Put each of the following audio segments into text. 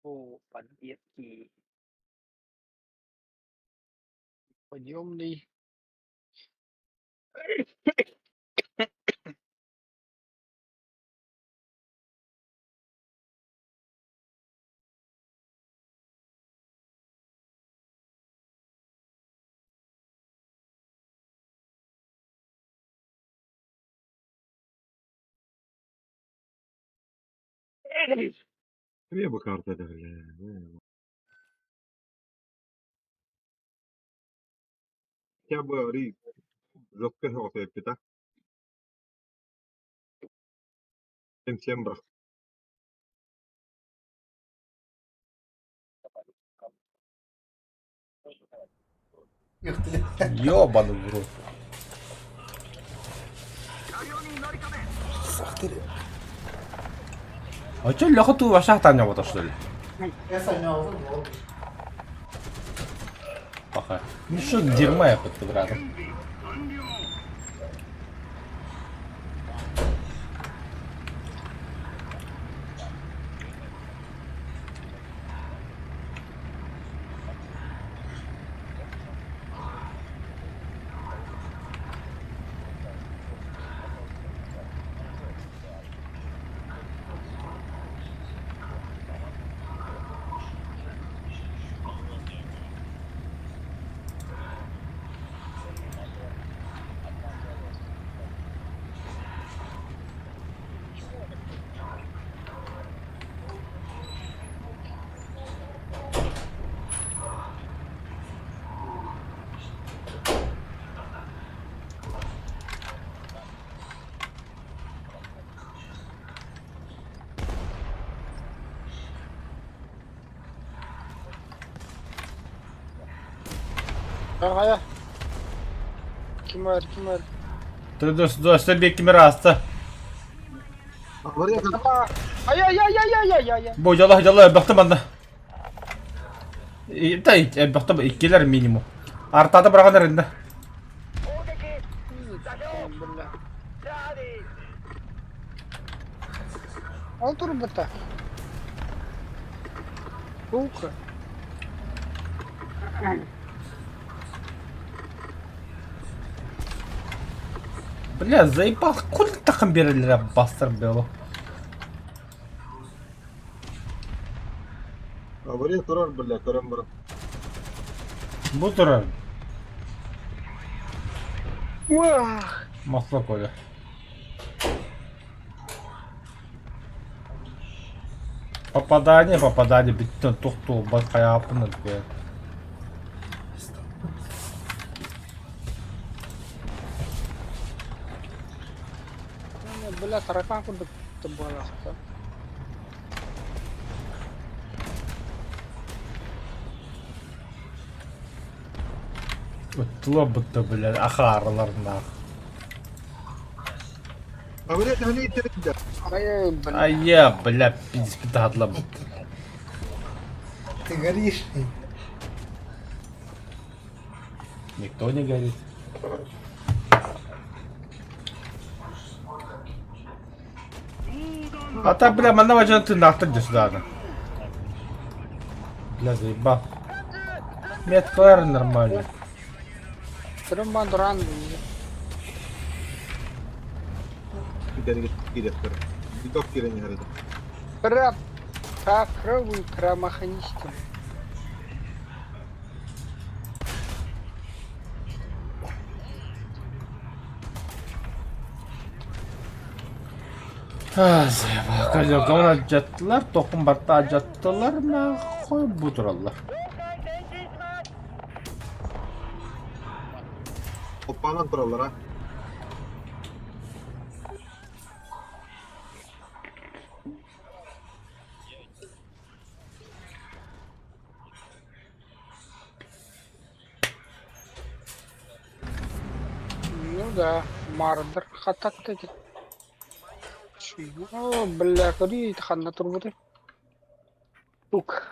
О, подъедки. Подъемный. Эмиэ бу карта бля. Хотя бы арый жестко соҕотуйаппыта. Всем брах. Ёбаный в рот. А чё Леха ту вообще таня что ли? Пока. Ну что дерьма я подбираю. Хайа. Ким var ким var? Ты кимер аста. Ай-яй-яй-яй-яй-яй-яй. Бу дьоло дьоло элбэхтэ манна. Да элбэхтэ иккилэр минимум. Артата быраҕан эрэннэ. Ол турбута. Сука. Бля, заебал, куда тахам берелер бастыр было. Авария турар, бля, көрөн баран. Бу турар. Уах. Масло Коля. Попадание, попадание, бүттен тохтуу бас хайааппын ытыа. Бля, таракан курдук буолаахта. Ыттыла бытта бля ахаарыларнаах. Айя, бля, пиздец, Ты горишь? Никто не горит. А так, бля, манна важан ты нахтан сюда. Бля, заебал. Метклар нормально. Трыман ран. Бра, попробуй промахнись там. Заебал. Козелка алдьаттылар, тохпун барта алдьаттылар, нахуй бу тураллар. Оппанан тураллар а. Ну да, Мардер хататты эти. О, бля, кори ханна турбуты. Тук.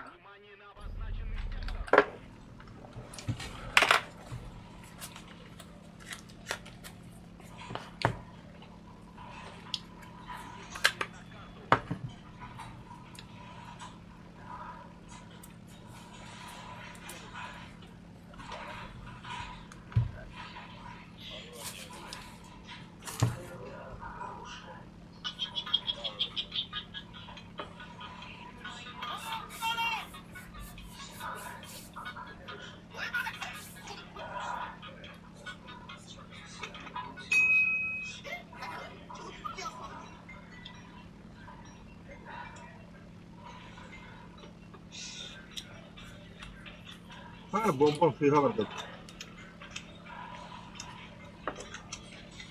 А, бомбам сыыһа барда.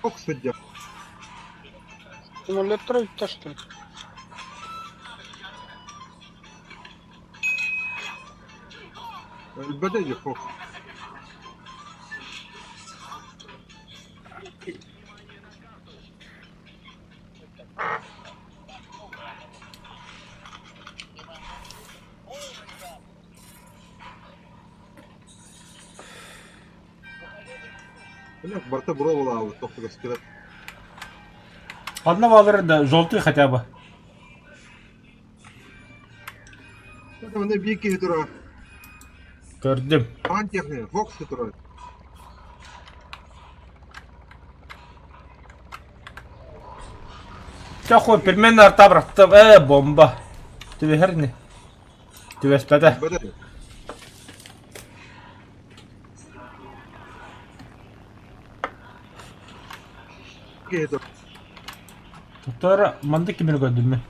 Ох сылдьар. Симулятор бүттэ что ли? Өлбөтө дии Фокс. Бля, барыта буруо туох да көстүбэт. Одна баллар да желтый хотя бы. Манна биир киһи турар. Көрдүм. Хаан техника, Фокс турар. Чэ хуй, пельмени арта бырахтым. Э, бомба. Түбэһэр ини. Түбэспэтэ. Бөдө. Киһи турар. Туттара маннык кимини көрдүм мин.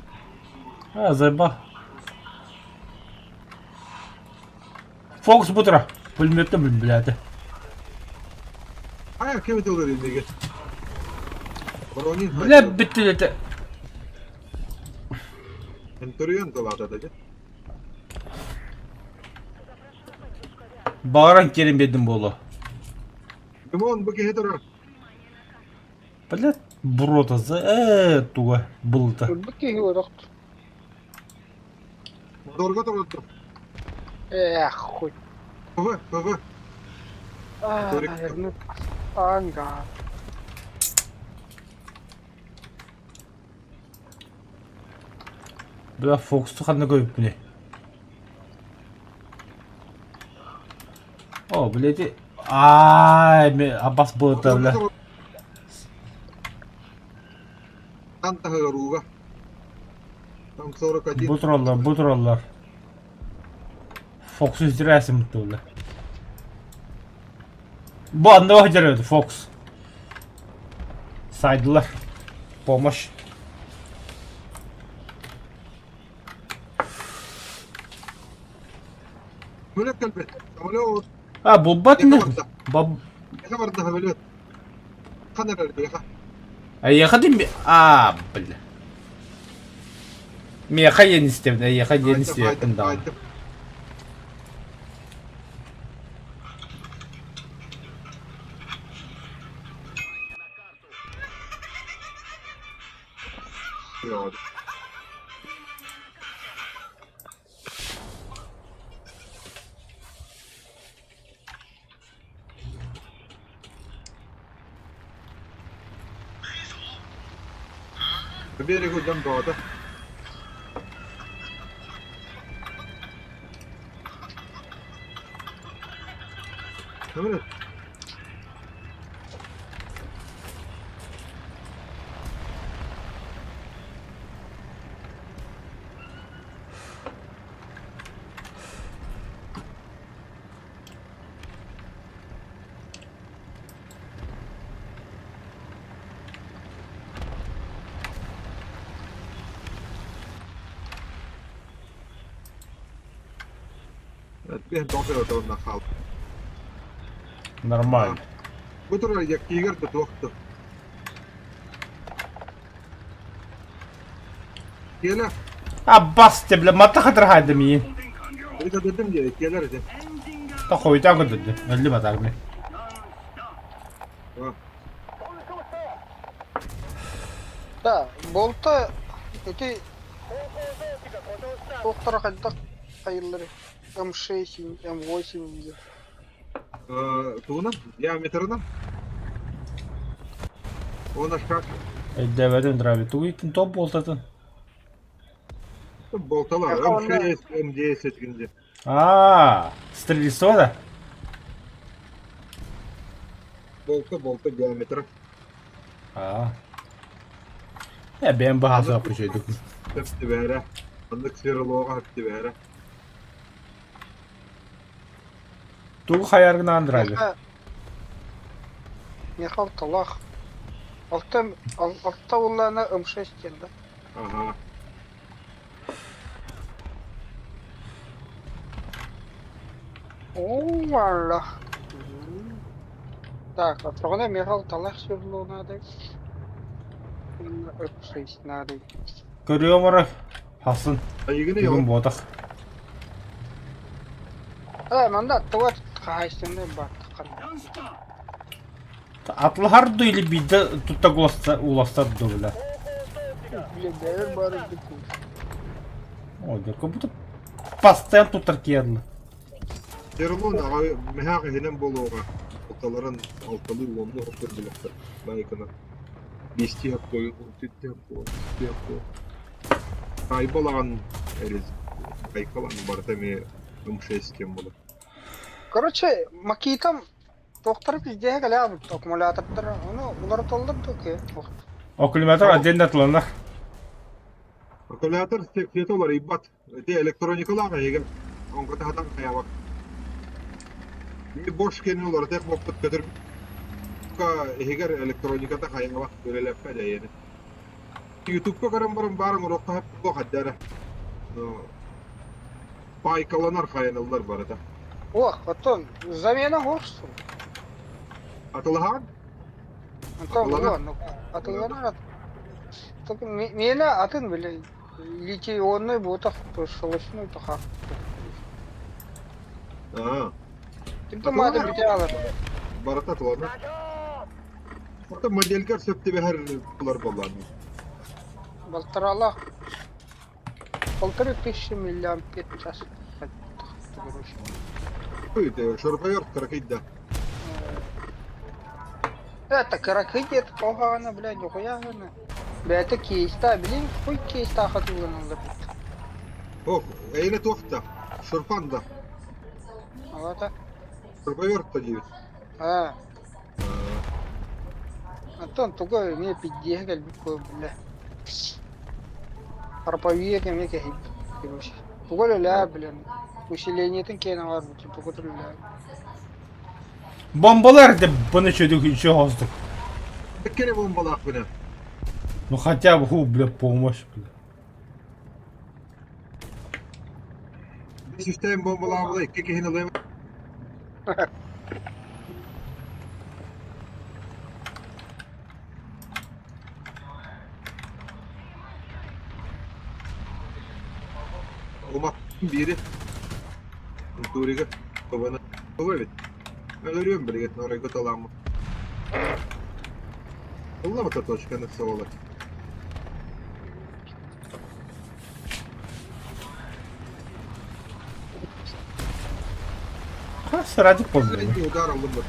А, заеба. Фокс бутура. Пулеметтен билбилээтэ. Хайа ким ытылыр иннигэ? Воронин Бля бүттүлэтэ. Центурион тылаата да дьэ. Баҕаран киирэн биэрдим буолуо. Димон бу киһи турар. Бля, буруота э туга былыта. Өлбүт киһи олохт. Моторга турар. Эх, хуй. ПВ, ПВ. А, наверное, ангар. Бля, Фоксту ханна көрбүппүнүй? О, блядь, аай, мен абас былыта, бля. Хан таһыгар ууга. Там 41. Бу тураллар, бу тураллар. Фоксу зря бля. Бу анныга сылдьар эбит Фокс. Сайдылар. Помощь. Самолет кэлбит. Самолет. А, булбат ини. Баб... Эха барда самолет. Хан эрэр эха. Эйиэхэ дим... А, бля. Миэхэ диэн истэбин, эйиэхэ диэн истиэхпин даҕаны. Берегу дьон бөҕөтө. Самолет. Биһин тоҕо отонна хаал. Нормально. Бу турар яккигер да туохту. Келе. Аббас те, бля, матта хатырхайды миин. Дедим дии, келер дии. Та хойутаан көрдөрдө. Өллүм атаар мен. Да, болта ити туохтара хайдах хайыллары М6, М8 диэн. Тугунан, диаметрынан. Уонна шаг Өйдөөбөтүм драби. Тугуйтун топ болтатын. болталар. М6, М10 гинде. А, стрельцо да? Болта, болта диаметра. А. Э, бэйэм баһаасыга күчөйдүк. Хөп түбээрэ. Оннук сверлоға хөп түбээрэ. Тугу хайаргынаан драби. Миэхэ миэхэ алталаах. Алта алта буоллаҕына М6 диэн да. Ага. Оо, Так, оччоҕуна миэхэ алталаах сверло наада уонна F6 наада. Көрүөм эрэ, хасын. Айыгыны Бүгүн буотах. Ээ, манна аттыгар хаһаайыстыбаннай баартаххана. Атлаһар ду или биирдэ тутта уластар ду бля. Блин, бэйэр баар үрдүк Ой, как будто постоянно туттар киэрлы. Терлон аҕа мэһээх иһинэн буолуоҕа. Алталарын алталыы уонну охтор билэхтэр. Байкана. Биэстии хаппой, түттэ хаппой, үстүү хаппой. Хайбалаҕан эрез байкалан барыта эмиэ М6 диэн буолар. Короче, Макитам туохтара пиздеһэ кэлээбит аккумулятордара ону уларыталлар да окей. Аккумулятор отдельно атланар. Аккумулятор секцията уларыйбат. Ити электроникалаах эһиги оҥкото хатан хайабат. Биир Bosch кэннин уларытыах буолбут көтөр иһигэр электрониката хайабат үлэлэппэт эйэни. Ютубка көрөн баран баар оҥоруохха сөп хайда эрэ. Пайкаланар хайаныллар барыта. Ох, оттон замена оҥорсун. Атылаһаан? Онтон уон атыланар. Миэнэ атын били литий-ионный буотах щелочной таха. Аа. Ким маата бүтэ алар. Барыта атыланар. Оттон модельгар сөп түбэһэр булар буоллаҕым. Балтаралаах 1500 миллиампер час. Короче. Шуруповерт кыракый да. Это кыракый диэт куһаҕана, бля, ньухуйа гына. Бэйэтэ кейстаа, билин хуй кейстаах атыыланаллар эбит. Ох, эйине туох да, шурпан да. Алата. Шуруповерт да диибит. Аа. Оттон тугу эмиэ пиздиэһэ кэлбит куо бля. Парповик эмиэ кэһэйбит короче. Тугу үлэлээ блин. Усилениетын киэнэ барбыт тугу үлэлээ. Бомбалар деп бұны чөдүк еще хоздук. Кere бомбалаах бына. Ну хотя бы, ху, бля, помощь, бля. Систем бомбалаабыла икки киһини ылыам. Умат биири Турига тобаны тобо эбит. Өлөрүөм билигин оройго талааммын. Ыллабыта точканы сололар. Хас ради помню. Удар алым бу.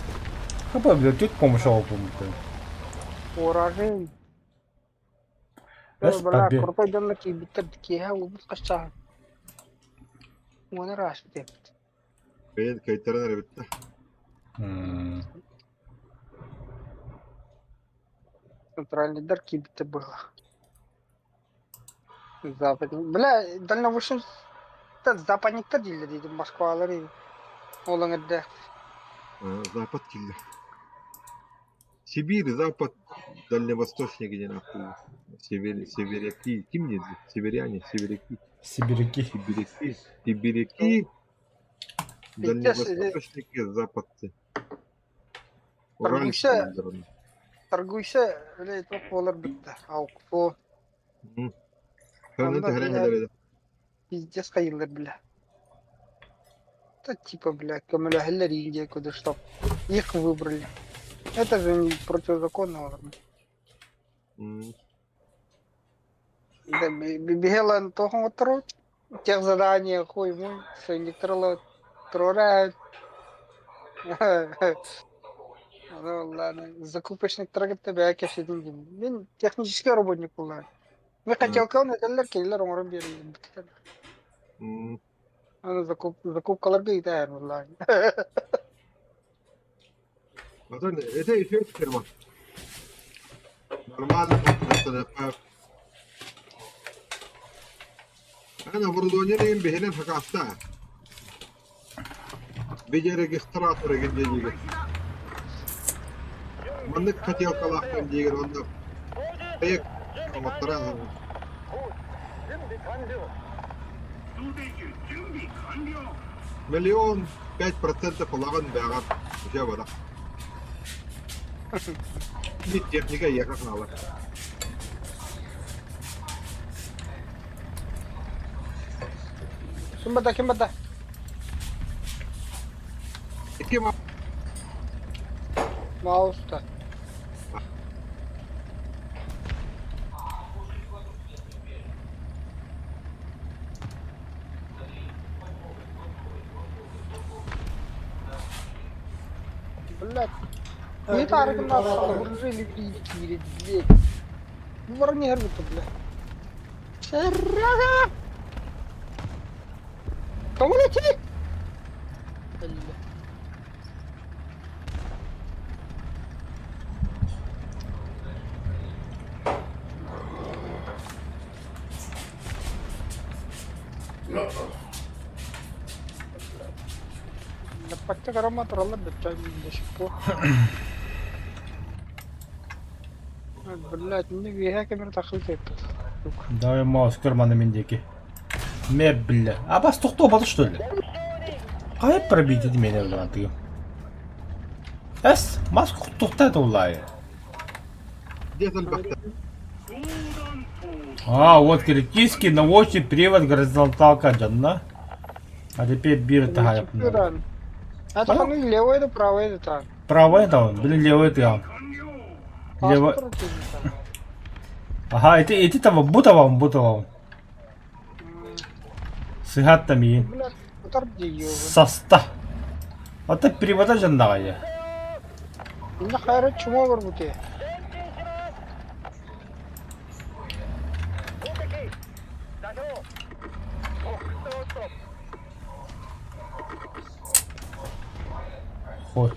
Хаба, бля, тут помощь алып Уражын. Эс Бля, побе. крутой дьонно киирбиттэр киэһэ уубут хаччаан. Уона ыраашпыт эбит. Бэйэн кыайтаран эрэ бүттэ. Центральныйдар киирбиттэр быһыылаах. Западник. Бля, дальнобойщиктар западниктар дииллэр диэтим Москвалар ол эҥэрдээх. Запад киллэр. Сибирь, Запад, Дальневосточник диэн ааттыыллар. Север, северяки, ким диэн? Северяне, северяки. Сибиряки. Сибиряки, сибиряки, дальневосточники, западцы. Торгуйся, торгуйся, бля, туох буолар бытта. Аукцион. Онно пиздец хайыыллар, бля. Да типа, бля, көмөлөһөллөр Индия куда чтоб их выбрали. Это же не противозаконно. Да, бегала туох оҥотторобут тех задание хуй мой сойниктарла туруораат Ону ладно закупочниктара кытта бэйэ кэпсэтин диим. Мин технический работник буоллаҕым. Мин хотелкабын этэллэр, кинилэр оҥорон биэрэллэр. Аны закупкаларга ыытаар буоллаҕым. Атын это еще фирма. Нормально просто. Ана оборудование биһинэн хакаста. Видеорегистратор эгин диэбигит. Маннык хотелкалаахпын диигин уонна проект оҥотторо Миллион 5% ылаҕын бэҕэр дьэ бадах. Бит техника эйиэхэ хаалар. Ким бада, ким бада? Икки Мауста. Блядь. Не таргын окружили киирит, блядь. Ну, вороне горбута, бля. Серега! Кому летит? Бля. Бачча карама тураллар бачча до сих пор. Блядь, мне үөһэ кэмэр тахсыы сыппыт. Давай маус көр маны мин диэки. Ме, бля. Абас тохтообото что ли? Хайа пробить мени өлөмантыгым. Эс, мас туохта туллаайы. Дед элбэхтэ. А, вот киргизский научный привод горизонталка дьонно. А теперь бир таһайып. Это ханы левый да правый да так. Правый да он, блин, левый ты он. Левый. Ага, эти, эти там, бутовам, бутовам. Сыгат там и. Соста. А ты перевода жаннагая. Инна хайра чума бар бути. Хой.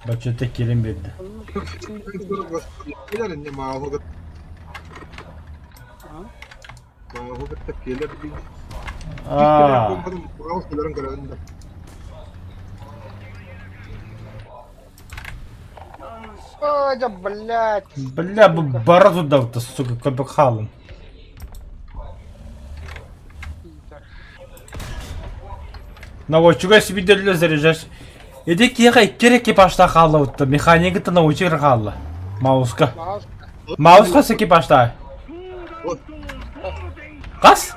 Баччата киирэн биэрдэ. Аа. Ой, да блядь. Бля, бу бара туда сука, кабакхалым. Наводчуга сибидерле заряжаешь. Иди киэхэ икки эрэ экипажтаах хааллыбытта, механигыта научи эрэ хаалла. Мауска. Маус хас экипажтаах? Хас?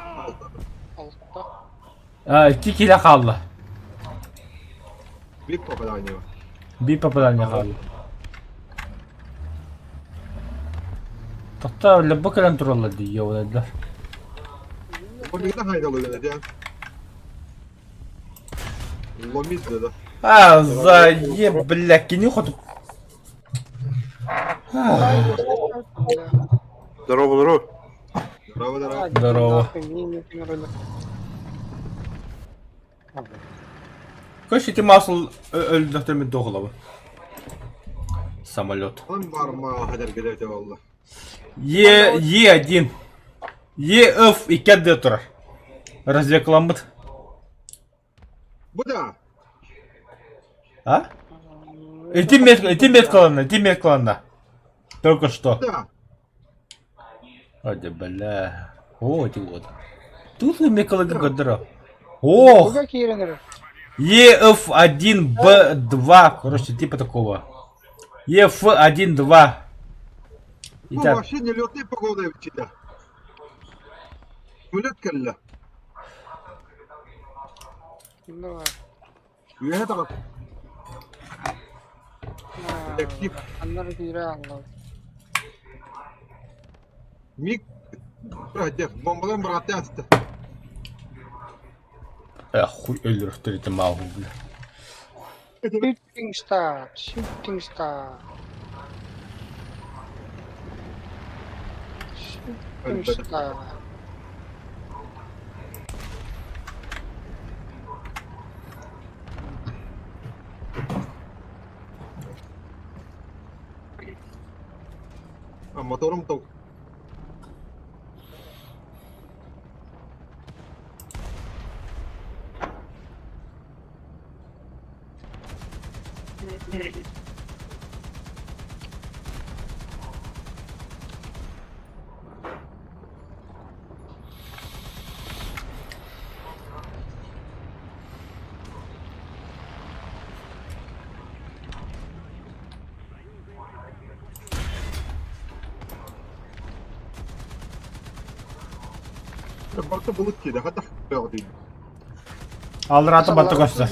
А, икки киилэ хаалла. Биир попадание. Биир попадание хаалла. Тохтоо, леббу кэлэн тураллар дии, ёбанайдар. Ломида хайдалыгына дьэ. Ломит да. А, заеб, бля, кини хоту. Здорово, здорово. Здорово, здорово. Здорово. Короче, ити масыл өлдөхтөрмүт доҕолобу. Самолет. Он бар ма хадar келете валла. Е, Е1. ЕФ икки ардыга турар. Развекламмыт. Бу да. А? Ити мет, ити меткаланна, ити меткаланна. Только что. Да. Ой, бля. О, эти вот. Тут вы мекалыга гадра. Ох! ЕФ1Б2. Короче, типа такого. ЕФ1-2. Ну, вообще нелетная погода вчера. Самолет кэллэ. Давай. Үөһэ таҕыс. Детектив. Аннары киирэ алла. Миг. Бомбаларын быраатты аста. Эх, хуй өлөрөхтөр мааҕы бля. Shooting star, shooting star. Shooting star. А мотором толк. Барыта былыт диэдэ, хата бөҕө диэн. Аллараата батта көстөр.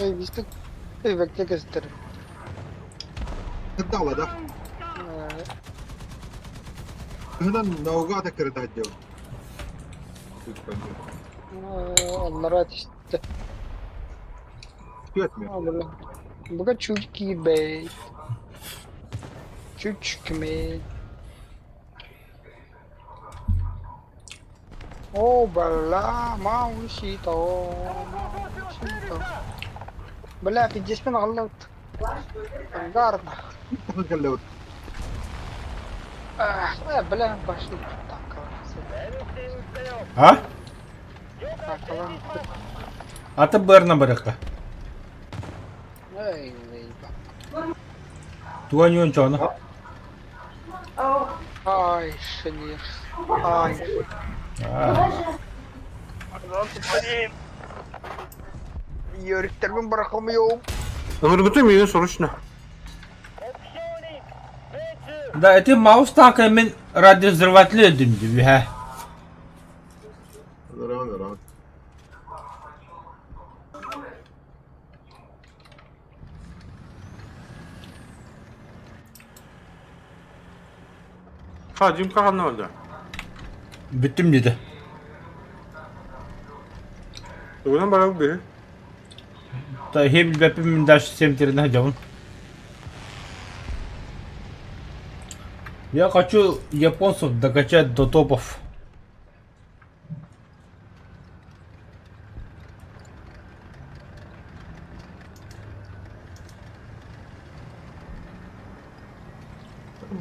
Эбэкте көстөр. Кырдаала да. Кыһынан наугада кырыта диэн. Аллара түстэ. Түөтмө. Буга чуть киирбэт. Чуть кимей. О, бля, маусито, маусито. Бля, пиздеспин аҕаллыбыт. Ангарно. Кэллэбит. Э, бля, пошли. Так, А? так, Аты быарна барыахха. Эй, заеба. Туган юон чоону. Ай, шенир. Ай. Йөрүктэрбин бырахамыйом. Ылырбытым миигин срочно. Да, это маус так мен ради взрывателя өлдүм дии үһэ. Ран, ран. Ха, Димка ханна барда? Бүттүм диэтэ. Тугунан барабыт биһи? Та иһи билбэппин мин дальше сиэмтэринэ сылдьабын. Я хочу японцев докачать до топов.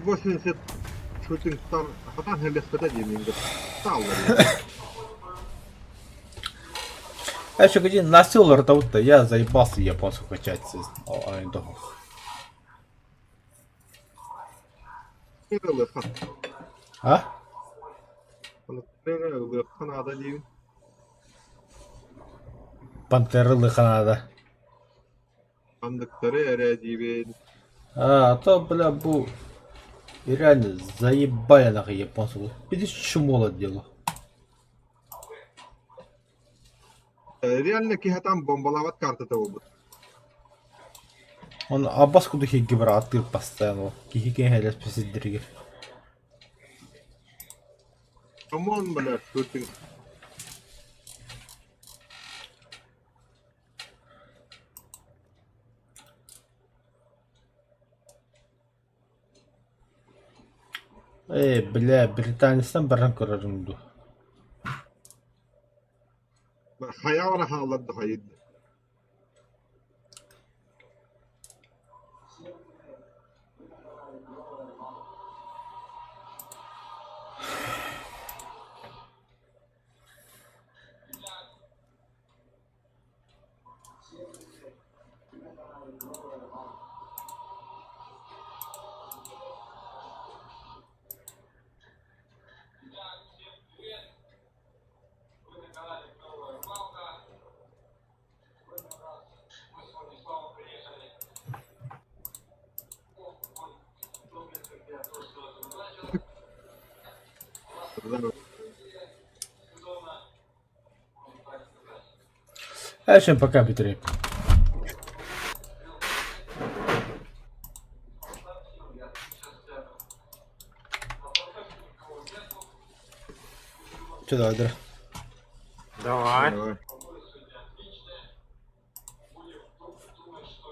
80 Shooting Star хатан хэлэспэтэ диэн стал. А еще где насил ртовут-то, я заебался японцев качать. А? Пантеры лыханада. Ханныктары эрэ диибин. А, то, бля, бу... И реально заебали нахуй японцев. Видишь, чмо дело. Реально киһи там бомбалаабат картата буолбут. Он абас куду хигги аттыыр постоянно. Киһи киһи спесиддиригер. Камон, бля, shooting. Э, бля, британецтан баран көрөрүм дуу. Хайа хааллар да хайын. Her şey пока bitireyim. Чё, давай, Давай. Давай.